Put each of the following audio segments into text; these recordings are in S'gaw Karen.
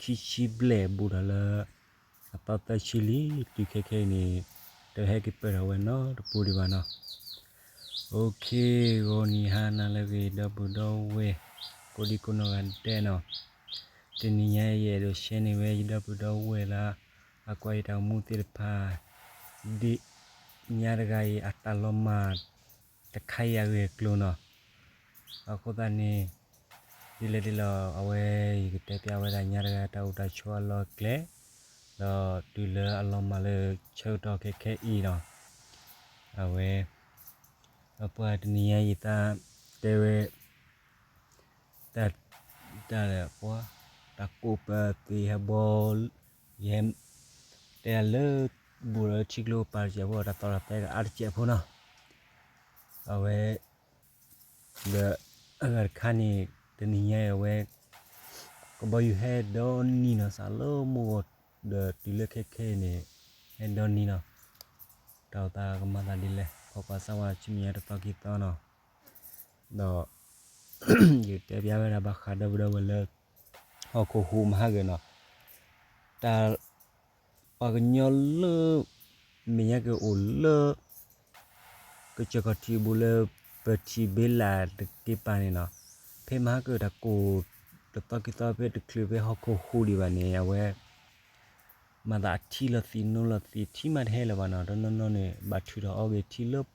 ခံဆံဘျဲၣ်ဘူးဒီးလၢ အသီသၢဆံလံ, တုၤခဲခဲအံၤန့ၣ် တဟဲက့ၤပၢၢ်ထီၣ်ဝဲနီတပူၤဒံးဘၣ်နီၤ. အိၣ်ခ့, ဂီၤနံၤဟါနၤလၢအဂ့ၤ ဒီပုၢ်ဒီဝဲၢ် ကိးဒံကိးနီၢ်ဂၤဒဲးနီၤ. တနံၤညါအံၤ ယအဲၣ်ဒိးရှဲန့ၢ်ဝဲယဒီပုၢ်ဒီဝဲၢ်လၢ အကွၢ်ယတၢ်အိၣ်မူသ့ၣ်တဖၣ် ဒ်ညါတဂၤအံၤ အတၢ်လီၤမၢ်တခါအံၤအဂ့ၢ်အကျိၤနီၤ. အဃိသတးန့ၣ် ဒ်လဲၣ်ဒ်လဲၣ် အဝဲ ယကတဲပျးဝဲဒၣ်ညါတဂၤတၢ်အိၣ်တၢ်ဆိးအလီၢ်အကျဲ, ဒီးတုၤလၢအလီၤမၢ်လၢဆၢကတီၢ်ခဲခဲအံၤနီၤ. အဝဲ အပှၤတနံၤညါအံၤ ယသးတဲဝဲ တၢ် တၢ် ပှၤ တၢ်ကိးပသ့ၣ်ဟဲဘီ ယဟဲ တဲလၢ ဘူးလၢထံကျိပၤတစဲးဖိ တၢ်သီတၢ်သဲကအါတစဲးဖိနီၤ. အဝဲ ဒီး အဂၤတခါန့ၣ် တနံၤညါအံၤအဝဲ ကဘီယူၤဟဲဒီနံၤနီၤ စးလၢမုၢ်ဂီၤ ဒီးတုၤလၢခဲခဲအံၤန့ၣ် ဟဲဒီနံၤနီၤ. တၢ်အိၣ်သးကမၤသးဒ်လဲၣ် ဖီကွၢ်စၢ်ဝါဆူမဲာ်ညါတသီခံသီနီၤ. ဒီး ယကတဲပျးဝဲဒၣ်ဘၣ်ဃးဒီပုၢ်ဒီဝဲၢ်လၢ ဟီၣ်ခိၣ်ဟူးမဟါဂ့ၤနီၤ. တၢ် ပှၤကညီလၢ မဲာ်ညါက့ၤအိၣ်လၢ ကစၢၢ်ခီၣ်ထံးဘူးလၢ ပထံၣ်ဘ့လးတက့ၢ်ပၤန့ၣ်နီၤ, ဖဲမဟါကတၢၢ်တၢ်ကိၢ် တသီခံသီ ဖဲတချုးဖဲဟီၣ်ခိၣ်ဟူးဒံးဘၣ်န့ၣ် အဝဲ မၤသးအထံလီၤသံးနိလီၤသံး ထံမးတဟဲလၢၤဘၣ်နီၤ, တနီၤနီၤန့ၣ် ဘၣ်ထုးထီၣ်အီၤက့ၤထံလၢ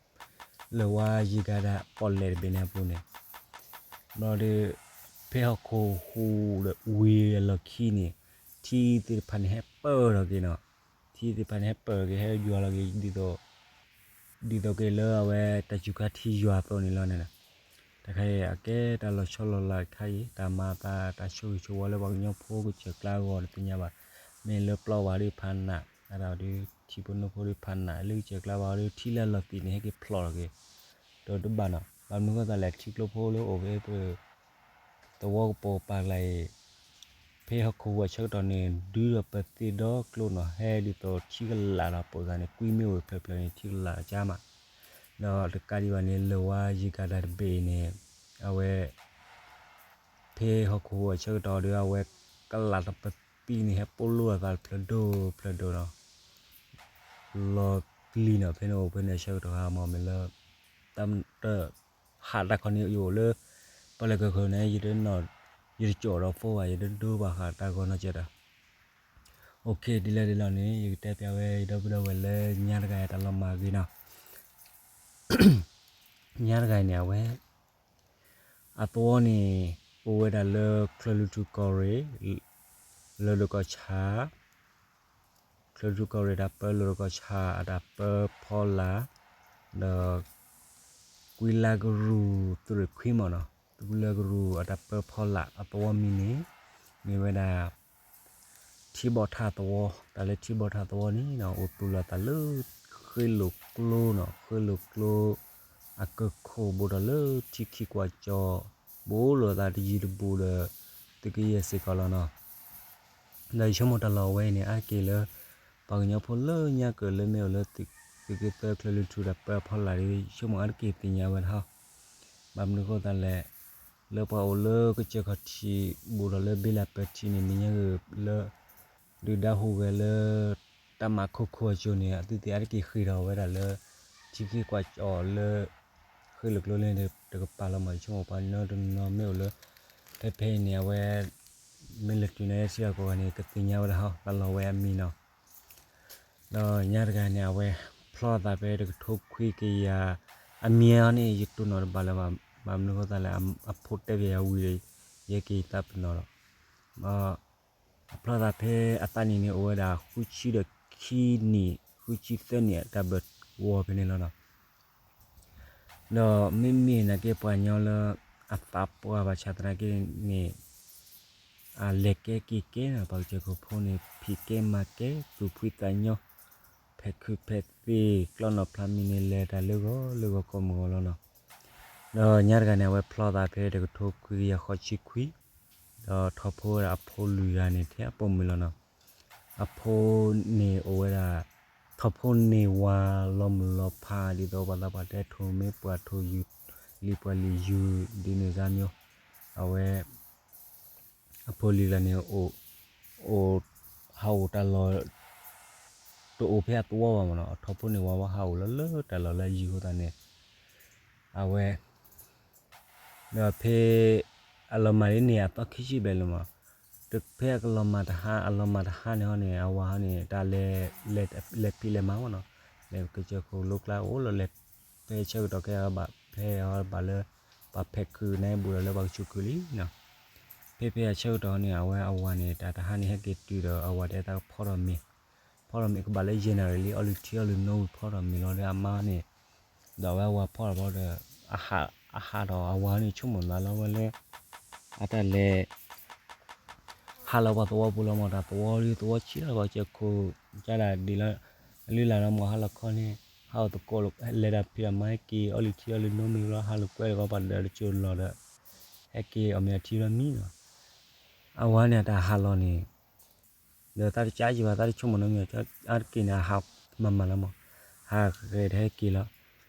လၢဝါယံၤကၤဒၣ်ပီၣ်လဲၣ်တဘ့ၣ်န့ၣ်အပူၤန့ၣ်, ဘျီဒီး ဖဲဟီၣ်ခိၣ်ဟူးဒီးဝံၤအလီၢ်ခံန့ၣ် ထံသ့ၣ်တဖၣ်န့ၣ်ဟဲပၢၢ်ထီၣ်က့ၤနီၤ, ထံသ့ၣ်တဖၣ်န့ၣ်ဟဲပၢၢ်ထီၣ်က့ၤ ဟဲယွၤလီၤက့ၤ ဒ်သိး ဒ်သိးက့ၤလၢအဝဲတၢ်စူၤခါထံယွၤအသိးန့ၣ်လီၤန့ၣ်. တခါအံၤအကဲတၢ်လီၤဆီလီၤလးတခါအံၤ တၢ်မၤအသးတၢ်ဆိၣ်ဂ့ၤဆိၣ်ဝါလၢပှၤကညီဖိကစၢၢ်ကျါအဂီၢ်တသ့ၣ်ညါဘၣ်. မ့ၢ်လၢပျီဝါဒုးဖးနး အဒိဒီးထံဖိနိဖိဒုးဖးနး လၢကစၢၢ်ကျါဘၣ်ဒီးထံလၢအလီၤသံးန့ၣ် ဟဲက့ၤဖျိးထီၣ်က့ၤ ဒီးတဘၣ်နီၤ. ဘၣ်မနုၤဃိသးလဲၣ် ထံကျိဖိလၢအိၣ်ဖဲ သဝီကပိာ်ပာ်ကျါအံၤ ဖဲဟီၣ်ခိၣ်ဟူးအဆၢကတီၢ်န့ၣ် ဒုးဒီးပသ့ဒီကျိနီၤ ဟဲဒ်သိးထံကလာ်ဒီးပိာ်သးန့ၣ် ကွံမ့ၢ်အိၣ်ဖျၢၣ်ဖျၢၣ်န့ၣ် ထံကလာ်ကါမး, ဒီးတကးဒံးဘၣ်န့ၣ် လၢဝါယံၤကၤဒၣ်တဘ့ၣ်အံၤန့ၣ် အဝဲ ဖဲဟီၣ်ခိၣ်ဟူးအဆၢကတီၢ်ဒီး အဝဲကလာ်ဒီးပသံန့ၣ် ဟဲပိာ်လိာ်အသးတဖျၢၣ်ဒိၣ်ဖျၢၣ်ဒိၣ်နီၤ လီၤပျံၤနီၤ ဖဲန့ၣ်အိၣ်ဖဲန့ၣ်အဆၢကတီၢ်ဟါမး မ့ၢ်လၢ တၢ် ဟးတၢ်ခီန့ၣ် ယအိၣ်လၢ ပီၣ်လဲၣ်ကီၢ်ခိၣ်န့ၣ် ယတ ယတကၠီၣ်ဒီးဖိဘၣ် ယတဒိဘၣ်ဃးတၢ်ဂီၤနီတစဲးဒီး အိၣ်ခ့ ဒ်လဲၣ်ဒ်လဲၣ်န့ၣ် ယကတဲပျးဝဲဒီပုၢ်ဒီဝဲၢ်လၢညါတဂၤအံၤတၢ်လီၤမၢ်အဂ့ၢ်နီၤ ညါတဂၤအံၤန့ၣ် အဝဲ အသဝီန့ၣ် အိၣ်ဝဲဒၣ်လၢချၢၣ်လွံၢ်ထူၣ်ကီၢ်ရ့ၣ် လၢၢ်ဒိၣ်ကီၢ်ဆၣ် ချၢၣ်လွံၢ်ထူၣ်ကီၢ်ရ့ၣ်တၢ်ပၢ လၢၢ်ဒိၣ်ကီၢ်ဆၣ်အတၢ်ပၢဖီလာ် ဒီး ကွံလါကရူၢ်သုးရ့ၣ်ခွံမးနီၤ ကွံလါကရူၢ်အတၢ်ပၢဖီလာ်အသဝီမံၤန့ၣ် မ့ၢ်ဝဲဒၣ် ထံဘီၣ်ထၣ်သဝီ တၢ်လၢထံဘီၣ်ထၣ်သဝီန့ၣ်နီၤ အိၣ်သူၣ်လီၤသးလၢ ဃ့လိာ်ကျိနီၤ ဃ့လိာ်ကျိ အကၢၢ်ခိၣ်ဘူးဒီးလၢထံခံကွၢ်ကၠီၤ ဘူးလိာ်သးတယံၤတဘူးဒီး သုးကယဲၢ်စ့ၢ်ကီးလီၤနီၤ ဒီးယဆိကမိၣ်တၢ်လီၢ်ဝဲအံၤန့ၣ် အါတက့ၢ်လၢ ပှၤကညီဖိလၢညါကၢၢ်လၢမ့ၢ်အိၣ်လၢ သုးက့သၢချၢၣ်လွံၢ်ထူၣ်တၢ်ပၢအဖီလာ်ဒီး ယဆိကမိၣ်အါတက့ၢ်သ့ၣ်ညါဝဲဒၣ်ဟီ ဘၣ်မနုၤဃိသးလဲၣ် လၢပှၤအိၣ်လၢကစၢၢ်ခီၣ်ထံး ဘူးဒီးလၢဘ့လးပၢထံန့ၣ် မဲာ်ညါဂ့ၤလၢ ဒုၣ်ဒါဟူးဂဲၤလၢ တၢ်မၤခိၣ်ခိၣ်အစိၤန့ၣ် အသုသ့ၣ်အါတက့ၢ်ဃ့ၢ်ထီၣ်ဝဲဒၣ်လၢ ထံခံကွၢ်ကၠီၤလၢ ဃ့လိာ်ကျိလၢတကပၤလီၤမး ယဆိကမိၣ်ပှၤကညီတနီၤမ့ၢ်အိၣ်လၢ ဖဲဖဲအံၤန့ၣ် အဝဲ မ့ၢ်လဲၤတုၤန့ၣ်ထံဂၤကီၢ်ဂၤန့ၣ် ကသ့ၣ်ညါဝဲဒၣ်ဟီ တၢ်လီၢ်ဝဲအမံၤနီၤ ဒီးညါတဂၤန့ၣ် အဝဲဖျီသးဖဲတကထိခွံကယၤ အမံၤအီၤန့ၣ် ယတိၢ်နီၣ်တဘၣ်လၢၤဘၣ် ဘၣ်မနုၤဃိသးလဲၣ် အဖိတဲဘၣ်ယၤဝံၤဒီး ယဲက့ၤသးပ့ၤနီၣ်ဒီး အဖျီသးဖဲအသးနံၣ်န့ၣ် အိၣ်ဝဲဒၣ်ဃုဆံဒီးခံနံၣ် ဃုဆံသၢနံၣ်အတၢ်ဘၢၣ်ဝီဖဲန့ၣ်လီၤနီၤ ဒီးမ့မ့ၢ်နာ်က့ပှၤကညီလၢ အသးပှၢ်ဘၣ်ဆၣ်သနာ်က့န့ၣ် အလဲၤကဲက့ၤကဲနီၤ ပှၤကစၢၢ်ခိၣ်ဖိန့ၣ် ဖံးကဲမၤကဲ သူၣ်ဖှံသးညီ ဖဲးခုးဖဲးသ့ၣ် ကျီနီၣ်ဖျါမံၤန့ၣ် လဲၤတၢ်လၢဂီၤလၢဂီၤကိးမုၢ်ဂီၤလီၤနီၤ ဒီးညါတဂၤန့ၣ် အဝဲဖျီသးဖဲတကထိခွံကယၤဃိးဆံခွံ ဒီးထီၣ်ဖိဝဲဒၣ်အဖိလွံၢ်ဂၤန့ၣ် ထဲအပိာ်မုၣ်လီၤနီၤ အဖိန့ၣ်အိၣ်ဝဲဒၣ် ထီၣ်ဖိန့ၢ်ဝၤလီၤမုၢ်လီၤဖး ဒ်သိးပှၤသးပှၢ်တဲထိၣ်မ့ၢ်ပှၢ်ထိၣ်ယုၢ် လံာ်ပှၢ်လံာ်ယုၢ် ဒ်န့ၣ်စၢ်မၠိ အဝဲ အဖိလွံၢ်ဂၤန့ၣ်အိၣ် အိၣ် ဟးအိၣ်တၢ်လီၢ် တအိၣ်ဖဲအသဝီဘၣ်မ့ၢ်နီၤ, အထီၣ်ဖိန့ၣ်ဝဲ ဝဲဟးအိၣ်လၢလၢတၢ်လီၢ်လၢအယံၤအဃိသတးန့ၣ် အဝဲ ဒီးဖဲ အလီၤမၢ်ဒ်န့ၣ် အသီခံဆံဘျဲၣ်လံမး, ဖဲအကလီၤမၢ်တဟါ အလီၤမၢ်တဟါန့ၣ်ဟီန့ၣ် အဝၤဟီန့ၣ် တၢ်လဲၤ လဲၤဖံးလဲၤမၤမ့ၢ်နီၤ, လဲၤကစၢၢ်ခိၣ်လိကျါအိၣ်လီၤလဲၤ ဖဲဆၢကတီၢ်ခဲအံၤဘၣ် ဖဲအဘၣ်လၢ ပှၤဖဲးခုးန့ၣ်ဘူးဒီးလၢပှၤကဆူးခုးလံနီၤ, ဖဲဖဲအဆၢကတီၢ်န့ၣ် အဝဲအဝၤန့ၣ် တၢ်တဟါန့ၣ် ဟဲက့ၤတုၤဒီး အဝၤတဲတၢ်ကဖီထီၣ်မ့ၤ, ဖီထီၣ်မ့ၤကဘၣ်လၢယဲၢ်နၣ်ရံၣ်လံ အီလုၢ်ထံအီလုၢ်နိဝံၤဖီထီၣ်မ့ၤလီၤဒီးအမါန့ၣ်, ဒီးအဝဲအဝၤဖီထီၣ်ဘီဒီး အဟး အဟးဒီးအဝၤန့ၣ်ဆိကမိၣ်လၢ်လီၤဝဲလၢ အတၢ်လဲၤ ဟးလီၤပှၤသဝီပူၤလီၤမး တၢ်သဝီဒ်သဝီဆံးလီၤ ပှၤကစၢၢ်ခိၣ် ကၢ်ဒၣ်ဒ်လၢ အလုၢ်လၢ်လီၤမးဟးလီၤခီန့ၣ် ဟးအိၣ်သကိး လဲၤတၢ်ဖံးတၢ်မၤဟဲက့ၤ အီလုၢ်ထံအီလုၢ်နိမ့ၤလီၤ ဟးလိာ်ကွဲတဂီၤပှၤဒၢးတစိၢ်လီၤဒီး ဟဲက့ၤအီၣ်မ့ၤအထံလီၤမံနီၤ, အဝၤန့ၣ်တၢ်ဟးလီၤန့ၣ် ဒီးသးတကးယံာ်ဘၣ် သးတဆိကမိၣ်နီတမံၤ အါတက့ၢ်န့ၣ် အဟးမၤမၤလီၤမး, ဟးဂဲၤတဟဲက့ၤလီၤ,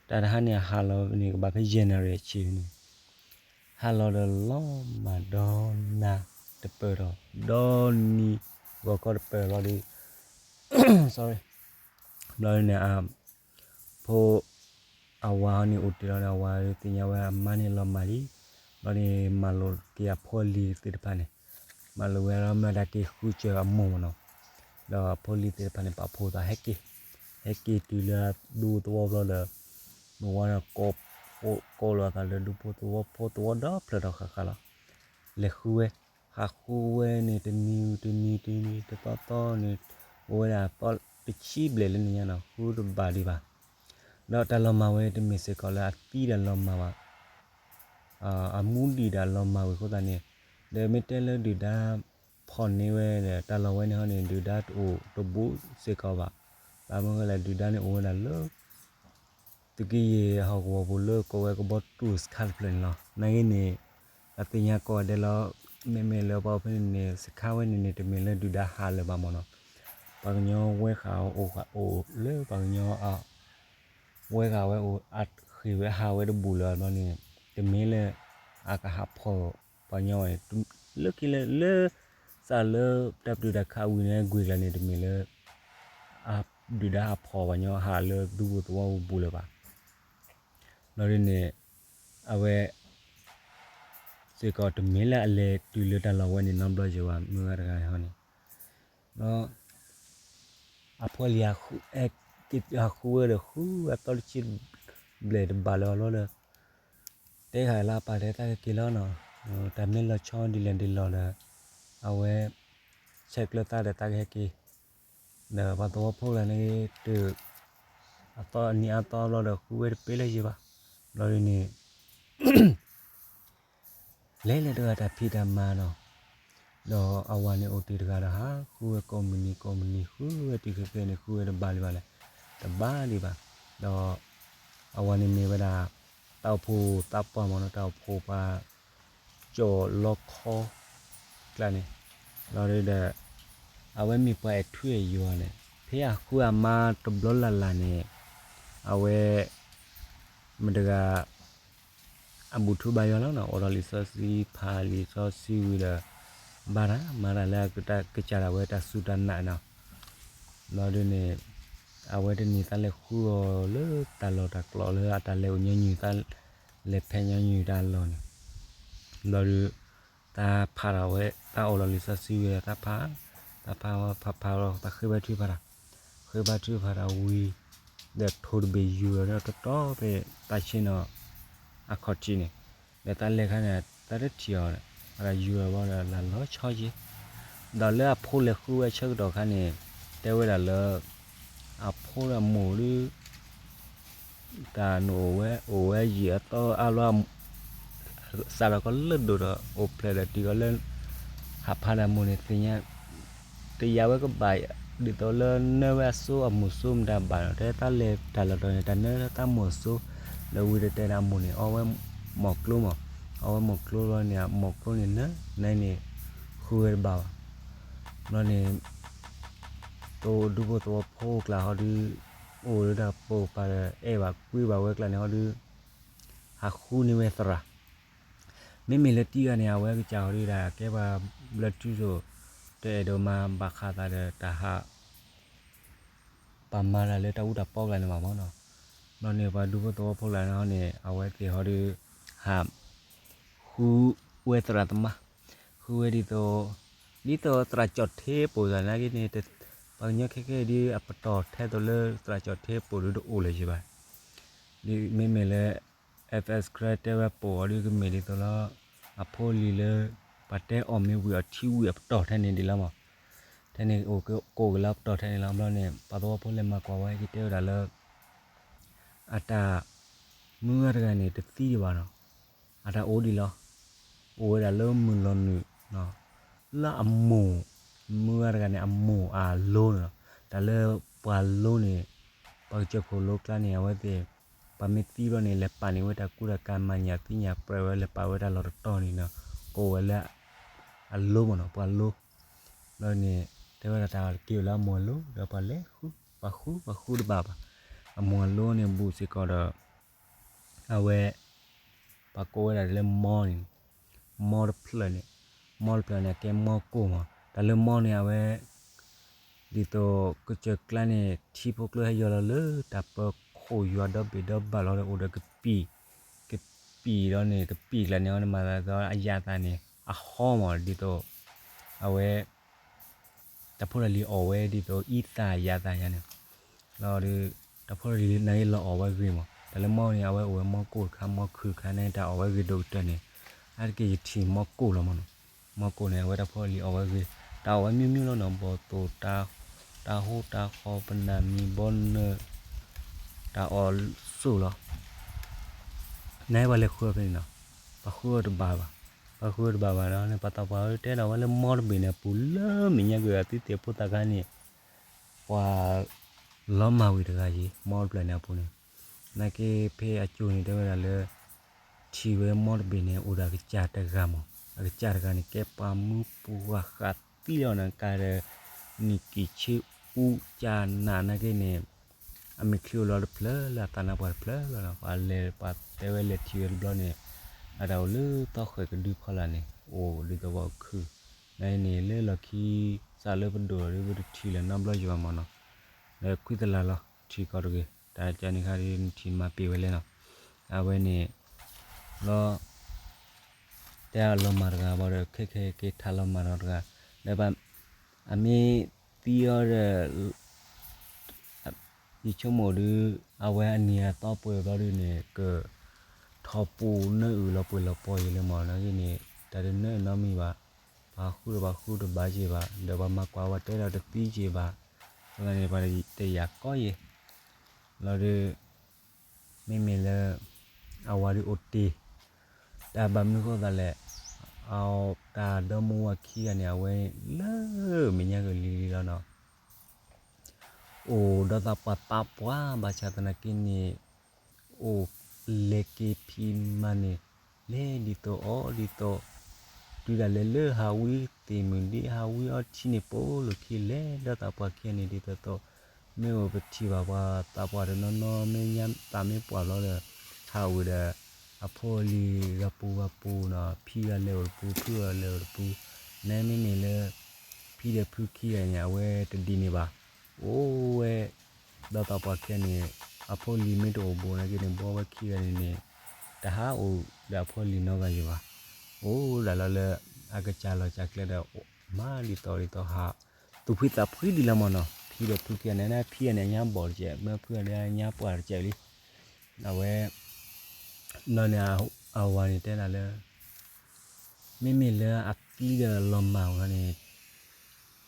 တၢ်တဟါန့ၣ် အဟးလီၤန့ၣ် ကဘၣ်ဖဲယဲၢ်နၣ်ရံၣ်အဆံးန့ၣ်, ဟးလီၤဒီးလီၤမၢ်ဒီနၤတပၢၢ်ထီၣ် ဒီနံၤ ဂီၤခီတပၢၢ်လီၤဒီး sorry ဘျီန့ၣ် အဖိ အဝၤဟီန့ၣ်အိၣ်တ့ၢ်လီၤဒီး အဝၤသ့ၣ်ညါဝဲအမါန့ၣ်လီၤမၢ်လံ, ဘျီန့ၣ် မၤလိာ်က့ၤအဖိအလံၤသ့ၣ်တဖၣ်န့ၣ်, မၤလိာ်ဝဲလီၤမ့ၢ်တၢ်က့ၤဃုစၢၤအမိၢ်မ့ၢ်နီၤ, ဒီးအဖိအလံၤသ့ၣ်တဖၣ်န့ၣ် ပာ်ဖှိၣ်သးဟဲက့ၤ, ဟဲက့ၤတုၤလၢဒူသဝီဘျီဒီး မ့ၢ်ဝဲဒီး ကိးလိာ်အသးလၢဒူဖိသဝီဖိသဝီဒီဖျၢၣ်ထီၣ်ဃၣ်ဃၣ်လီၤ, လဲၤဃုဝဲ, ဟးဃုဝဲန့ၣ် တနံၤတနံၤတနံၤတသီသီန့ၣ်, အိၣ်ဝဲဒၣ်သီတဆံဘျဲၣ်လၢန့ၣ်ညါနီၤ ဃုတဘၣ်ဒံးဘၣ်, ဒီးတၢ်လီၤမၢ်ဝဲတမ့ၢ်စ့ၢ်ကီးလၢအသံတၢ်လီၤမၢ်ဘၣ် အမူဒံးတၢ်လီၤမၢ်ဝံၤအဃိသတးန့ၣ်, ဒီးမ့ၢ်တဲလၢဒုၣ်ဒါဖီၣ်န့ၢ်ဝဲဒီး တၢ်လီၢ်ဝဲန့ၣ်ဟီန့ၣ် ဒုၣ်ဒါတအိၣ်တဘူးစ့ၢ်ကီးဘၣ်, ဘၣ်မနုၤဃိလဲၣ် ဒုၣ်ဒါန့ၣ်အိၣ်ဝဲဒၣ်လၢ သုးက့ယဲၢ်ဟီၣ်ကဝီၤပူၤလၢကိးဝဲကဘီတူၢ်စခါတဖျၢၣ်န့ၣ်လီၤ. နာ်က့န့ၣ် ပသ့ၣ်ညါကိးဂၤဒဲးလီၤ. မ့မ့ၢ်လၢပှၤအိၣ်ဖဲန့ၣ်န့ၣ် စခါဝဲန့ၣ်န့ၣ် တမ့ၢ်လၢဒုၣ်ဒါဟးလၢၤဘၣ်မ့ၢ်နီၤ. ပှၤကညီဝဲဃာ်အိၣ်ဃာ်အိၣ်လၢပှၤကညီ ဝဲဃာ်ဝဲအိၣ် အဃ့ၢ်ဝဲဟးဝဲတဘူၣ်လၢၤဘျီန့ၣ် တမ့ၢ်လၢ အကဟးဖီၣ်ပှၤကညီဝဲန့ၣ် လၢခံလၢ လၢ စးလၢတၢ်ပတုာ်တၢ်ခးဝံၤန့ၣ် ကွံာ်ကျါန့ၣ် တမ့ၢ်လၢ ဒုၣ်ဒါဟးဖီၣ်ပှၤကညီဟးလၢဒူပူၤသဝီပူၤလၢၤဘၣ်. ဘျီဒ်န့ၣ် အဝဲ စ့ၢ်ကီးတမ့ၢ်လၢအလဲၤတုၤလၢတၢ်လီၢ်ဝဲန့ၣ်နီတဘျီယံၤဘၣ် မုၢ်ဂၤတဂၤန့ၣ်ဟီန့ၣ် ဒီး အဖိအလံၤ ဟးဃုဝဲဒီး ဃုအသီတဆံဘျဲၣ်တဘၣ်လၢၤအလီၢ်ဒီး တဲဃာ်လၢအပၢ်တဲသးကက့ၤလီၤနီၤ. တၢ်မ့ၢ်လီၤဆီဒ်လဲၣ်ဒ်လဲၣ်ဒီး အဝဲ ဆဲးကျၢသးဒီးသးကဟဲက့ၤ ဒီးပှၤသဝီဖိလၢန့ၣ် တုၤ အသီအနံၤအါသီဘျီဒီး ဃုဝဲတပ့ၤလၢၤယံၤဘၣ်. ဘျီဒ်န့ၣ် လဲၤလဲၤတဂၤတၢ်ဖံးတၢ်မၤနီၤ. ဒီးအဝၤန့ၣ်အိၣ်တ့ၢ်တဂၤဒီး ဟးဃုဝဲကိးမုၢ်နံၤကိးမုၢ်နံၤ ဃုဝဲတုၤခဲကဲန့ၣ် ဃုဝဲတဘၣ်လၢၤဘၣ်လဲၣ်, တဘၣ်ဒံးဘၣ်. ဒီး အဝၤန့ၣ်မ့ၢ်ဝဲဒၣ် တၢ်အိၣ်ဖှိၣ်သးပှၢ်မ့ၢ်နီၤ တၢ်အိၣ်ဖှိၣ်ပှၤ ကၠီၣ်လီခီ ကျါန့ၣ် လီၤဒီး အဝဲမ့ၢ်ပှၤအဲၣ်ထူအဲၣ်ယွၤန့ၣ် ဖဲအဃုအမါတဘျီလၢ်လၢ်န့ၣ် အဝဲ မတၤတဂၤ အဘူၣ်ထူဘါယွၤလီၤနီၤ အိၣ်ဒီးလံာ်စီဆှံဖးလံာ်စီဆှံဝံၤဒီး ဘါတၢ်မၤတၢ်လၢအကစၢ်ဒၣ်ဝဲတၢ်စူၢ်တၢ်နာ်နီၤ. ဘျီဒ်န့ၣ် အဝဲတနံၤသးလဲၤဃုအီၤလၢတၢ်လီၢ်တၢ်ကျီလၢအတၢ်လဲၤအိၣ်ညီနုၢ် သးလဲၤဖဲညီနုၢ်တၢ်လီၢ်န့ၣ် ဘျီဒ် သးဖးထီၣ်ဝဲ သးအိၣ်ဒီးလံာ်စီဆှံဝံၤဒီး သးဖး သးဖးဝဲဖးဖးလီၤ သးဃ့ဘါထုကဖၣ်တၢ် ဃ့ဘါထုကဖၣ်တၢ်ဝံၤ ဒီးထိၣ်တဘ့ၣ်ယူၤဒီးတီတီဖဲသးဆ့ၣ်နီၤ အခီၣ်ထံးန့ၣ် ဒီးသးလဲၤခါန့ၣ် သးတထံၣ်အီၤ အတၢ်ယူၤဒီးဘၣ်ဒီးလၢလီၤဆီက့ၤ ဒီးလၢအဖိလဲၤဃုဝဲဆၢကတီၢ်ခါန့ၣ် တဲဝဲဒၣ်လၢ အဖိဒီးအမိၢ်ဒီး တၢ်နအိၣ်ဝဲ အိၣ်ဝဲယံာ်အသီအါဘျီ စးထီၣ်ကီးလၢဒိၣ်ဒီး အိၣ်ဖျဲၣ်ဒီးတုၤကီးလၢ ဟးဖးဒီးအမိၢ်န့ၣ်သ့ၣ်ညါ တယာ်ဝဲကဘၣ် ဒ်သိးလၢနၢဝဲအစိအမိၢ်စိမတၤဘၣ်ဒီး တဲသးလဲၤတၢ်လီၢ်တတီၤန့ၣ် တၢ်နၢလၢသးမိၢ်စိ ဒီးဝံၤဒီးတဲဒၣ်အမိၢ်န့ၣ် အီဝဲမိၢ်ကျိမး အီဝဲမိၢ်ကျိဘျီန့ၣ် အမိၢ်ကျိန့ၣ်နၢ နၢန့ၣ် ဃုဝဲတဘၣ်ဘၣ် ဘျီန့ၣ် တဒူဖိသဝီဖိကျါဟီဒုး အိၣ်လၢတၢ်ပိာ်ပၤဒီး အဲၣ်ဘၣ်ကွံဘၣ်ဝဲကျါန့ၣ်ဟီဒုး ဟးဃုန့ၢ်ဝဲသရၣ် မ့မ့ၢ်လၢတံၢ်ဂၤန့ၣ် အဝဲကစၢ်ဟီဒုးဒၣ် ကဲပှၤဘျၢထူသိး တအဲၣ်ဒိးမၤဘၣ်ဃးသးဒီးတၢ်ဟး ပာ်မၤတၢ်လၢတၢ်အူတၢ်ပီကျါန့ၣ်ဘၣ်မ့ၢ်နီၤ. ဘျီန့ၣ် ပှၤဒူဖိသဝီဖိကျါန့ၣ်ဟီန့ၣ် အဝဲသ့ၣ်ဟီဒီး ဟး ဃုဝဲသရၣ်သမါ, ဃုဝဲဒ်သိး ဒ်သိးသရၣ်ကၠီၣ်ထ့ပိာ်သးနာ်က့န့ၣ် ပှၤကညီခဲခဲဒ်အပတီၢ်ထဲသိးလၢ သရၣ်ကၠီၣ်ထ့ပိာ်ဒီးတအိၣ်လၢၤယံၤဘၣ်. ဒ်မ့မ့ၢ်လၢ FS Kra တဲဝဲပိာ်အီၤဒ်ကမ့ၢ်ဒ်သိးလီၤ အဖိလံၤလၢ ပှၤတဲအီၣ်မ့ၤဝံၤအီၤထံဝံၤအပတီၢ်ထဲန့ၣ်ဒ်လီၤမး. ထဲန့ၣ်အိၣ်ကကိးက့ၤလၢအပတီၢ်ထဲန့ၣ်လီၤ. ဘျီန့ၣ် ပှၤသဝီဖိလဲၤမၤကွၢ်ဝဲ ကတဲဝဲဒၣ်လၢ အတၢ် မုၢ်ဂၤတဂၤန့ၣ် တသံဒံးဘၣ်နီၤ. အတၢ်အိၣ်ဒံးလီၤ. အိၣ်ဝဲဒၣ်လၢမုၢ်လီၤနုာ် လၢအမိၢ် မုၢ်ဂၤတဂၤန့ၣ် အမိၢ်အလိန့ၣ်လီၤ. တၢ်လၢပှၤလိန့ၣ် ပှၤကစၢၢ်ခိၣ်လိကျါန့ၣ် အဝဲသ့ၣ် ပှၤမ့ၢ်သံဘျီန့ၣ် လဲၤပာ်န့ၢ်ဝဲတၢ်ကူတၢ်ကၤ မၤညၣ်သံညၣ်ပြဲးဝဲ လဲၤပာ်ဝဲတၢ်လီၢ်တတီၤန့ၣ်နီၤ ကိးဝဲလၢ အလိမ့ၢ်နီၤ ပှၤလိ. ဘျီန့ၣ် တဲဝဲဒၣ်တၢ်က့ၤအိၣ်လၢအမိၢ်အလိ ဒီးပှၤလဲၤဃု ပှၤဃု ပှၤဃုတဘၣ်ဘၣ်. အမိၢ်အလိန့ၣ် ဘူးစ့ၢ်ကီးဒီး အဝဲ ပှၤကိးဝဲဒၣ်လၢမီန့ၣ် မီတဖျၢၣ်န့ၣ် မီတဖျၢၣ်န့ၣ် အကဲမီကိၢ်မး. တၢ်လၢမီန့ၣ် အဝဲ ဒ်သိးကစၢၢ်ကျါန့ၣ် ထံဖိကျိဟဲယီၤလီၤလၢ တၢ်ပၢခိၣ်ယွၤဒီဘ့ၣ်ဒီဘၣ်လီၤဒီး အိၣ်ဒီးကပံာ် ကပံာ်ဒီးန့ၣ် ကပံာ်ကျါန့ၣ် အဝဲန့ၣ်မၤသးအယၣ်သးန့ၣ် အဟီမး ဒ်သိး အဝဲ တၢ်ဖိတၢ်လံၤအီၣ်ဝဲဒ်သိးအံသၣ်ယၣ်သၣ်ယၤန့ၣ် လီၤဒီး တၢ်ဖိတၢ်လံၤနာ်က့လီၤအီၣ်ဝဲဂ့ၤမး. တၢ်လၢမီန့ၣ် အဝဲအိၣ်ဝဲမီကိၢ်တခါ မီခုၣ်တခါန့ၣ် တၢ်အီၣ်ဝဲဂ့ၤဒိၣ်ကတၢၢ်န့ၣ် အါတက့ၢ်ယထံၣ်မီကိၢ်လီၤမးနီၤ. မီကိၢ်န့ၣ် အဝဲတၢ်ဖိတၢ်လံၤအီၣ်ဝဲဂ့ၤ တၢ်အီၣ်ဝဲမံၤမံၤလီၤနီၤ ဘီၣ်သိၣ် တၢ်ဟူတၢ်ဃီ ပနၢ်မံၤဘီနၢ် တၢ်အီၣ်စိၣ်လီၤ. နပှၤလဲၤဃုအီၤဖဲန့ၣ်နီၤ ပှၤဃုအီၤတဘၣ်ဘၣ် ပှၤဃုအီၤတဘၣ်ဘၣ်ဒီး ပှၤသးပှၢ်တဲဒၣ်ဝဲလၢမီတဘ့ၣ်န့ၣ် အပူၤလၢမဲာ်ညါက့ၤအသုသ့ၣ်ဖိသၣ်ခါန့ၣ် ပှၤလီၤမၢ်ဝံၤတဂၤယံၤ မီတဖျၢၣ်န့ၣ်အပူၤန့ၣ် နာ်က့ဖဲအကၠိၤန့ၣ်တဲဝဲဒၣ်လၢ ထံၣ်ဝဲမီတဘ့ၣ်န့ၣ် အိၣ်ဒီးအကစၢ်တဂၤမး အကစၢ်တဂၤန့ၣ် ကဲပှၤမူပှၤဃးသံလီၤနကါဒီး နံၣ်ကံၢ်ဆ့အူကၢ်နးနာ်က့န့ၣ် အမဲာ်ချံအိၣ်လီၤတဖျၢၣ်လၢအသးနါပှၢ်တဖျၢၣ်လီၤနီၤ ပှၤလဲၤပှၤတဲဝဲလဲၤထံၣ်ဝဲတဘျီန့ၣ် အတၢ်အိၣ်လၢသီဃဲၣ်ကဒုဖီလာ်န့ၣ် အိၣ်ဒ်သိးပှၤခုၣ် နန့ၣ်လၢလီၢ်ခံ စးလၢပဒိၣ်ဒီးပတထံၣ်လၢၤနီတဘျီယံၤဘၣ်မးနီၤ ဒီးခွံသလၢ်လီၤ ထံၣ်ကီးတဂ့ၤ တၢ်ကန့ၣ်ခါဒ်နထံၣ်မၤပ့ၤဝဲလဲၣ်နီၤ အဝဲန့ၣ် လီၤ တဲအလီၤမၢ်တဂၤဘၣ်ဒီး ခဲခဲက့ၤထးလီၤမၢ်ဒီးတဂၤ ဒီး အမ့ၢ်သံအီၤဒီး ယဆိကမိၣ်ဒုး အဝဲအနံၤအသီပှဲၤဘျီဒုးန့ၣ် က ထီၣ်ပူၤနၢအုၣ်လီၤပှဲၤလီၤပီၤယံၤလၢမီၢ်နာ်က့န့ၣ် တၢ်တနၢအုၣ်နီတမံၤဘၣ် ပှၤဃုဒီးပှၤဃုတဘၣ်က့ၤဘၣ် ဒီးပှၤမၤကွၢ်ဝဲတဲဒီးတသံက့ၤဘၣ် အဃိသတးန့ၣ် ပှၤတယာ်ကီယံၤ လီၤဒီး မ့မ့ၢ်လၢ အဝၤဒုးအိၣ်တ့ၢ် တၢ်ဘၣ်မနုၤဃိသးလဲၣ် အတၢ်ဒီမါဝၤခံဂၤန့ၣ် အဝဲလၢမဲာ်ညါကလံၤလံၤလီၤနီၤ အိၣ်ဒီးသးပှၢ်သးပှၢ် ဘၣ်ဆၣ်သနာ်က့န့ၣ် အိၣ်လဲၤက့ၤဖံးမၤန့ၣ် လဲၤဒ်သိးအီၣ်ဒ်သိး တုၤဒၣ်လဲာ်လၢဟးဝံသ့ၣ်မုၢ်ဒ့ ဟးဝံအီထံန့ၣ် ပိာ်လိာ်ခံလဲၤဒီးသးပှၢ်ခံဂၤန့ၣ် ဒ်သိးသိး မ့ၢ်အိၣ်ပထံၣ်ဘၣ်ပှၤသးပှၢ်တနီၤနီၤ မ့ၢ်ညါသးမ့ၢ်ပှၢ်ဘျီဒီး ဟးဝံဒီး အဖိအလံၤဂၤပူၤဂၤပူၤနီၤ ဖံဂၤလဲၤအိၣ်တပူၤ ဖုဂၤလဲၤအိၣ်တပူၤ နမ့မ့ၢ်လၢ ဖံဒီးဖုခံဂၤန့ၣ် အဝဲတဒ်န့ၣ်ဘၣ် အိၣ်ဝဲ ဒီးသးပှၢ်ခံဂၤန့ၣ် အဖိအလံၤမ့ၢ်တအိၣ်ဘူးနာ်က့န့ၣ် ဘီဝဲခံဂၤန့ၣ်န့ၣ် တဟးအိၣ်ဒီးအဖိအလံၤနီတဂၤယံၤဘၣ် အိၣ်ဒၣ်လီၤလၢ အကစၢ်လီၢ်စၢ်ကျဲဒီး မၤဒ်သိးဒ်သိးဟး သူၣ်ဖှံသးဖှံဒ်လီၤမးနီၤ ဖံဒီးဖုခံဂၤန့ၣ် ဖံဂၤန့ၣ် အညါဘီၣ်တစဲး မ့ၢ်ဖုဂၤန့ၣ် အညါပှၢ်တစဲးလံ အဝဲ လီၤန့ၣ် အဝၤန့ၣ်တဲဒၣ်လၢ မ့မ့ၢ်လၢအသံဒီးလီၤမၢ်ဝဲန့ၣ်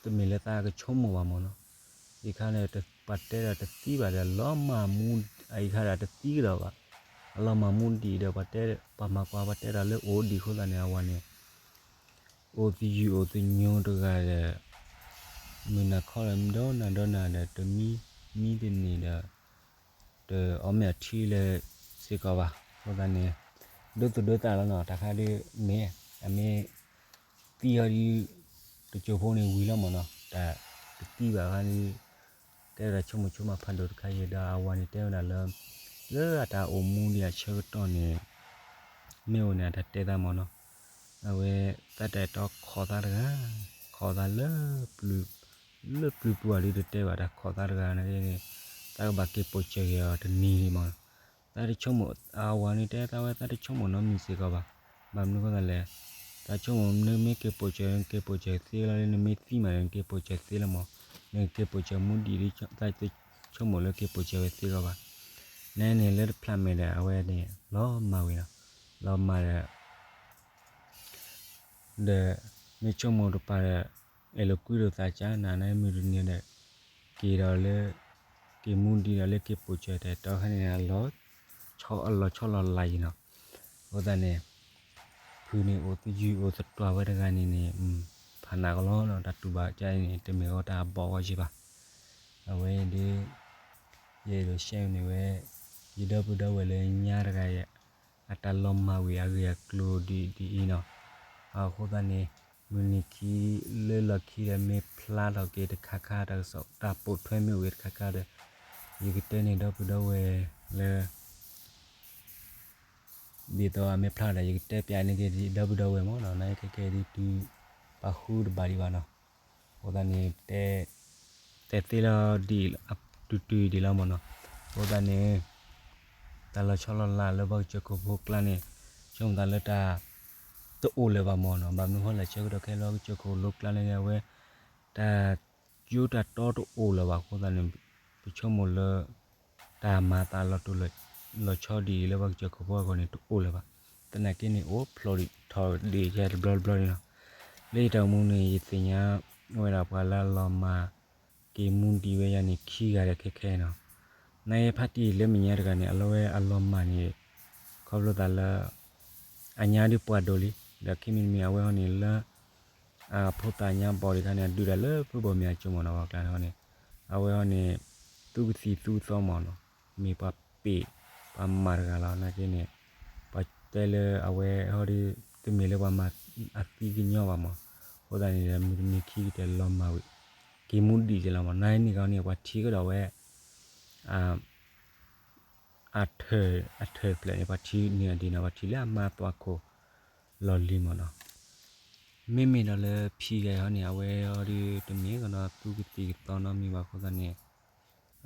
တမ့ၢ်လၢသးကဆိကမိၣ်ဘၣ်မးနီၤ ယခါန့ၣ် ပှၤတဲဒီးတသံဘၣ်ဒီး လီၤမၢ်မူ အအံၤခါဒီးတသံကဒီးဘၣ် အလီၤမၢ်မူဒံးဒီး ပှၤမၤကွၢ်ပှၤတဲဒီးလၢအိၣ်ဒံးအဃိသတးန့ၣ် အဝၤန့ၣ် အိၣ်သယုၢ်အိၣ်သညိတဂၤဒီး မုၢ်နၤခီဒီး မ့ၢ်ဒီနၤဒီနၤဒီး တမံ မံတန့ၢ်ဒီး တအီၣ်မ့ၢ်အထံလၢၤစ့ၢ်ကီးဘၣ် အဃိသတးန့ၣ် ဒိသူၣ်ဒိသးလီၤနီၤ တၢ်ခါဒ်မ့ၢ် အမ့ၢ် သံအီၤဒ် တစိၢ်ဖိန့ၣ်ဝံၤလီၤမးနီၤ တၢ်တသံဘၣ်ခါဒ် တဲဝဲဒၣ်ဆိကမိၣ်ဆိကမးဖးဒိၣ်တခါယံၤဒီး အဝၤန့ၣ်တဲဝဲဒၣ်လၢ လၢအတၢ်အိၣ်မူဒံးအဆၢကတီၢ်န့ၣ် မ့ၢ်အိၣ်န့ၣ် အတၢ်တဲသးမးနီၤ အဝဲ သးတၢ်အဲၣ်တီခိးသးတဂၤ ခိးသးလၢ လၢပျုၤပူၤအီၤဒ်တတဲဘၣ် တၢ်ခိးသးတဂၤန့ၣ် သးကဘၣ်က့ၤပိာ်စၢၤက့ၤအီၤတနံၤမး, သးတဆိကမိၣ် အဝၤန့ၣ်တဲသးဝဲ သးတဆိကမိၣ်နီတမံၤစ့ၢ်ကီးဘၣ်, ဘၣ်မနုၤအဃိသတးလဲၣ်, သးဆိကမိၣ် နမ့ၢ်က့ၤပိာ်စၢၤ နက့ၤပိာ်စၢၤသ့လီၤလၢ နမ့ၢ်သံမးန့ၣ် နက့ၤပိာ်စၢၤသ့လီၤမး, နက့ၤပိာ်စၢၤမူဒံး သးတဆိကမိၣ်လၢက့ၤပိာ်စၢၤဝဲသ့လီၤဘၣ်, နန့ၣ်လၢတဖျးမဲာ်ဒီး အဝဲန့ၣ် လီၤမၢ်ဝံၤနီၤ, လီၤမၢ်ဒီး ဒီး မ့ၢ်ဆိကမိၣ်တပၤဒီး အဲၣ်လိာ်ကွံလိာ်သးကၢ်နၤန့ၣ် မုၢ်တနံၤဒီး က့ၤဒီးလၢ က့ၤမူဒံးဒီးလၢက့ၤပိာ်စၢၤတၢ်တီခဲန့ၣ် အလီၤဆီလီၤလါယံၤနီၤ, အဃိသတးန့ၣ် ဖုန့ၣ်အိၣ်သယုၢ်အိၣ်သတွၢ်ဝဲတဂၤန့ၣ်န့ၣ် ဖးနးကလီလီၤ တၢ်တူၢ်ဘၣ်ကၢ်အံၤန့ၣ် တမ့ၢ်အီၤတၢ်အဘီၣ်အဂီၢ်ယံၤဘၣ်, အဝဲဒ် ယအဲၣ်ဒိးရှဲန့ၣ်ဝဲ ယဒီပုၢ်ဒီဝဲၢ်လၢညါတဂၤ အတၢ်လီၤမၢ်ဝံၤအဂ့ၢ်အကျိၤဒ်ဒ်အံၤနီၤ, အဃိသတးန့ၣ် မုၢ်နံၤခံလၢလီၢ်ခံဒီးမ့ၢ်ဖျါထီၣ်က့ၤတခါခါတၢ်ကစီၣ် တၢ်ပိာ်ထွဲမ့ၢ်အိၣ်က့ၤတခါခါဒီး ယကတဲန့ၢ်ဒီပုၢ်ဒီဝဲၢ်လၢ ဒ်သိးအမ့ၢ်ဖျါဒီး ယကတဲပျးန့ၢ်က့ၤဒီပုၢ်ဒီဝဲၢ်မးနီၤ, နခဲခဲဒ်တုၤ ပှၤဃုတဘၣ်ဒံးဘၣ်နီၤ, အဃိသတးန့ၣ် တဲ တဲသ့လီၤဒ် တုၤတုၤဒ်လီၤမးနီၤ, အဃိသတးန့ၣ် တၢ်လီၤဆီလီၤလါလၢပှၤကစၢၢ်ခိၣ်ဖိကျါန့ၣ် ဆိကမိၣ်သးလၢတၢ် တအိၣ်လၢၤဘၣ်မးနီၤ, ဘၣ်မနုၤဃိလဲၣ် ဆၢကတီၢ်ခဲလၢာ်ပှၤကစၢၢ်ခိၣ်လိကျါန့ၣ် အဝဲ တၢ် ကၠိတၢ်တီတအိၣ်လၢၤဘၣ်အဃိသတးန့ၣ် ပဆိကမိၣ်လၢ တၢ်မၤသးလီၤတိၢ်လီၤဆီဒ်အံၤလၢပှၤကစၢၢ်ခိၣ်ဖိအဂီၢ်န့ၣ် တအိၣ်လၢၤဘၣ်. သနာ်က့န့ၣ် အိၣ်ဖျိးဒံးထီၣ်ဒံးယဲတဘျီတဘျီန့ၣ်လီၤ. လၢယတၢ်အိၣ်မူန့ၣ် ယသ့ၣ်ညါဝဲဒၣ်ပှၤလၢအလီၤမၢ်က့ၤမူဒံးဝဲယၤန့ၣ် ခံဂၤဒီးခဲခဲနီၤ. နာ်က့ဖါတံၢ်လၢမဲာ်ညါတဂၤန့ၣ် အလီၤဝဲအလီၤမၢ်န့ၣ် ခီဖျိသးလၢ အညါဒ်ပှၤဒိၣ်လံ, ဒီးခံမံၤတမံၤအဝဲဟီန့ၣ်လၢ အဖိသၣ်ညါဘီၣ်ဒံးခါန့ၣ် အဒုးတၢ်လၢဖုဘီၣ်မ့ၢ်အကၠိမ့ၢ်နီၤ, ပှၤကျါန့ၣ်ဟီန့ၣ် အဝဲဟီန့ၣ် သူကသံၣ်သူသီမ့ၢ်နီၤ, မ့ၢ်ပှၤပ့ၢ် ပှၤမၤတဂၤလီၤ. နာ်က့န့ၣ် ပှၤတဲလၢအဝဲဟီဒီး တမ့ၢ်လၢပှၤမၤအသံကညီဘၣ်မ့ၢ်, အဃိသတးန့ၣ်ဒီး မုၢ်တနံၤခံကတၢၢ်လီၤမၢ်ဝံၤ က့ၤမူဒံးက့ၤလီၤမ့ၢ်, နာ်က့န့ၣ်ကီန့ၣ် ပှၤထံၣ်ကဒီးဝဲ အထၢၣ် အထၢၣ်တဖျၢၣ်န့ၣ် ပှၤထံၣ်န့ၢ်အီၤဒ်နီၤ, ပှၤထံၣ်လၢအမါသွါခိၣ်လီၢ်လံၤမ့ၢ်နီၤ. မ့မ့ၢ်ဒီးလၢဖံဂၤအံၤဟီန့ၣ် အဝဲဟီဒီးတမ့ၢ်ကဒီးသူကသံၣ်ကသီနီတမံၤဘၣ်အဃိသတးန့ၣ်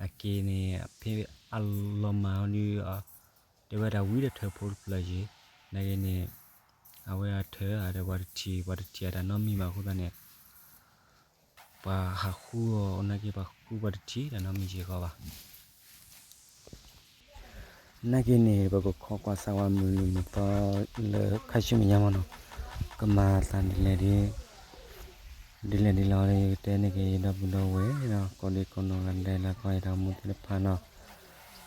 အက့န့ၣ် ဖဲအလီၤမၢ်ဟီဒီး တဲဝဲဒၣ်ဝံတထၢၣ်ဖိတဖျၢၣ်ယံၤ, နာ်က့န့ၣ် အဝဲအထၢၣ်အဒီးပှၤတထံၣ် ပှၤတထံၣ်အတၢ်နီတမံၤဘၣ်အဃိသတးန့ၣ် ပှၤဟးဃုအီၤ နာ်က့ပှၤဃုပှၤတထံၣ်တၢ်နီတမံၤစ့ၢ်ကီးဘၣ်. နာ်က့န့ၣ် ပကခိးကွၢ်စၢ်ဝဲမုၢ်နံၤမုၢ်သီလၢခါဆူမဲာ်ညါမ့ၢ်နီၤ, ကမၤသးဒ်လဲၣ်ဒ် ဒ်လဲၣ်ဒ်လဲၣ်ဒီး ယကတဲန့ၢ်က့ၤယဒီပုၢ်ဒီဝဲၢ်နီၤ, ကိးဒံကိးနီၢ်ဂၤဒဲးလၢကီၢ်ယတၢ်အိၣ်မူသ့ၣ်တဖၣ်နီၤ,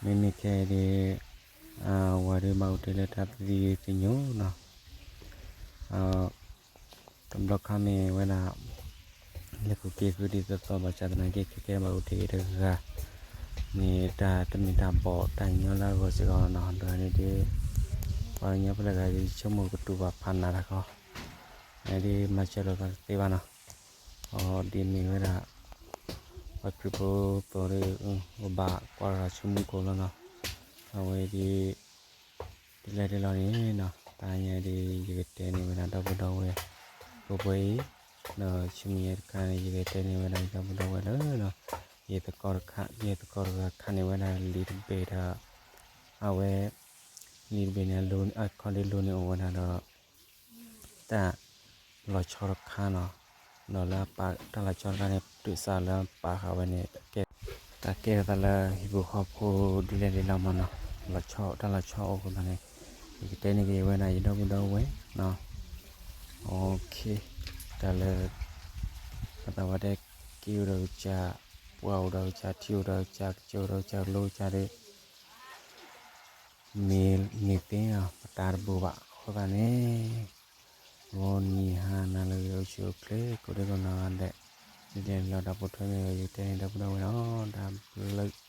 မ့မ့ၢ်ခဲအံၤဒ် အဝၤဒ်ဘၣ်အိၣ်တ့ၢ်လၢတၢ်သံသညိနီၤ, တဘျီခါမ့ၢ်ဝဲဒၣ် လဲၤဃုာ်က့ၤဃုာ်ဒ်သိးသိးဘၣ်ဆၣ်သနာ်က့ ခဲကဲဘၣ်အိၣ်တ့ၢ်တဂၤန့ၣ် တၢ်တမ့ၢ်တၢ်ဘီၣ်တၢ်ညီလၢအဂီၢ်စ့ၢ်ကီးနီၤ, ဒီးန့ၣ်ဒ် ပှၤကညီဖိတဂၤဒ်ဆိကမိၣ်ကတူၢ်ဘၣ်ဖးနးတၢ်ကီ ဒ်မၤစၢၤလိာ်သးတသ့ဘၣ်နီၤ, အဒ်မ့ၢ်ဝဲဒၣ် ပှၤခရံာ်ဖိသိးဒီး ကဘၣ်ကွၢ်တဂၤဆိကမိၣ်ကိးလီၤနီၤ, အဝဲဒ် ဒ်လဲၣ်ဒ်လဲၣ်န့ၣ်နီၤ, တၢ်ညါဒ်ယကတဲန့ၢ်ဝဲဒၣ်ဒီပုၢ်ဒီဝဲၢ် ဖိဖိအံၤ, ဒီးဆူမဲာ်ညါတခါန့ၣ် ယကတဲန့ၢ်ဝဲဒၣ်ဒီပုၢ်ဒီဝဲၢ်လၢ ယသကိးတခါ ယသကိးတဂၤခးန့ၢ်ဝဲဒၣ်လံာ်တဘ့ၣ်ဒီး အဝဲ လံာ်တဘ့ၣ်န့ၣ် အခီၣ်ဒ့လိန့ၣ်အိၣ်ဝဲဒၣ်ဒီး တၢ်လီၤဆီတခါနီၤ, ဒီးလၢအပာ်တၢ်လီၤဆီတခါန့ၣ် တုၤစးလၢပာ်ဃာ်ဝဲန့ၣ် တၢ်ကဲထီၣ်သးလၢဟံၣ်ဖိဃီဖိဒ်လဲၣ်ဒ်လဲၣ်မ့ၢ်နီၤ, လီၤဆီတၢ်လီၤဆီအိၣ်အဃိသတးန့ၣ် ယကတဲန့ၢ်က့ၤဝဲဒၣ်ယဒီပုၢ်ဒီဝဲၢ်နီၤ, တၢ်လၢ အသးဝဲတဲ က့ၤအိၣ်ဒီးကစၢ် ပှၢ်အိၣ်ဒီးကစၢ် ထံအိၣ်ဒီးကစၢ် ကစၢၢ်အိၣ်ဒီးကစၢ် ကလိကစၢ်ဒီး မ့ၢ်န့ၢ်သ့နီၤ ပတၢ်တဘိးဘၣ်အဃိသတးန့ၣ် ဂီၤနံၤဟါနၤလၢအဂ့ၤ အိၣ်ဆူၣ်အိၣ်ချ့ ကိးဒံကိးနီၢ်ဂၤဒဲး ဒ်လဲၣ်လီၤ တၢ်ပိာ်ထွဲမ့ၢ်ဂ့ၤ ယကတဲန့ၢ်ဒီပုၢ်ဒီဝဲၢ်နီၤ တၢ်ဘျုး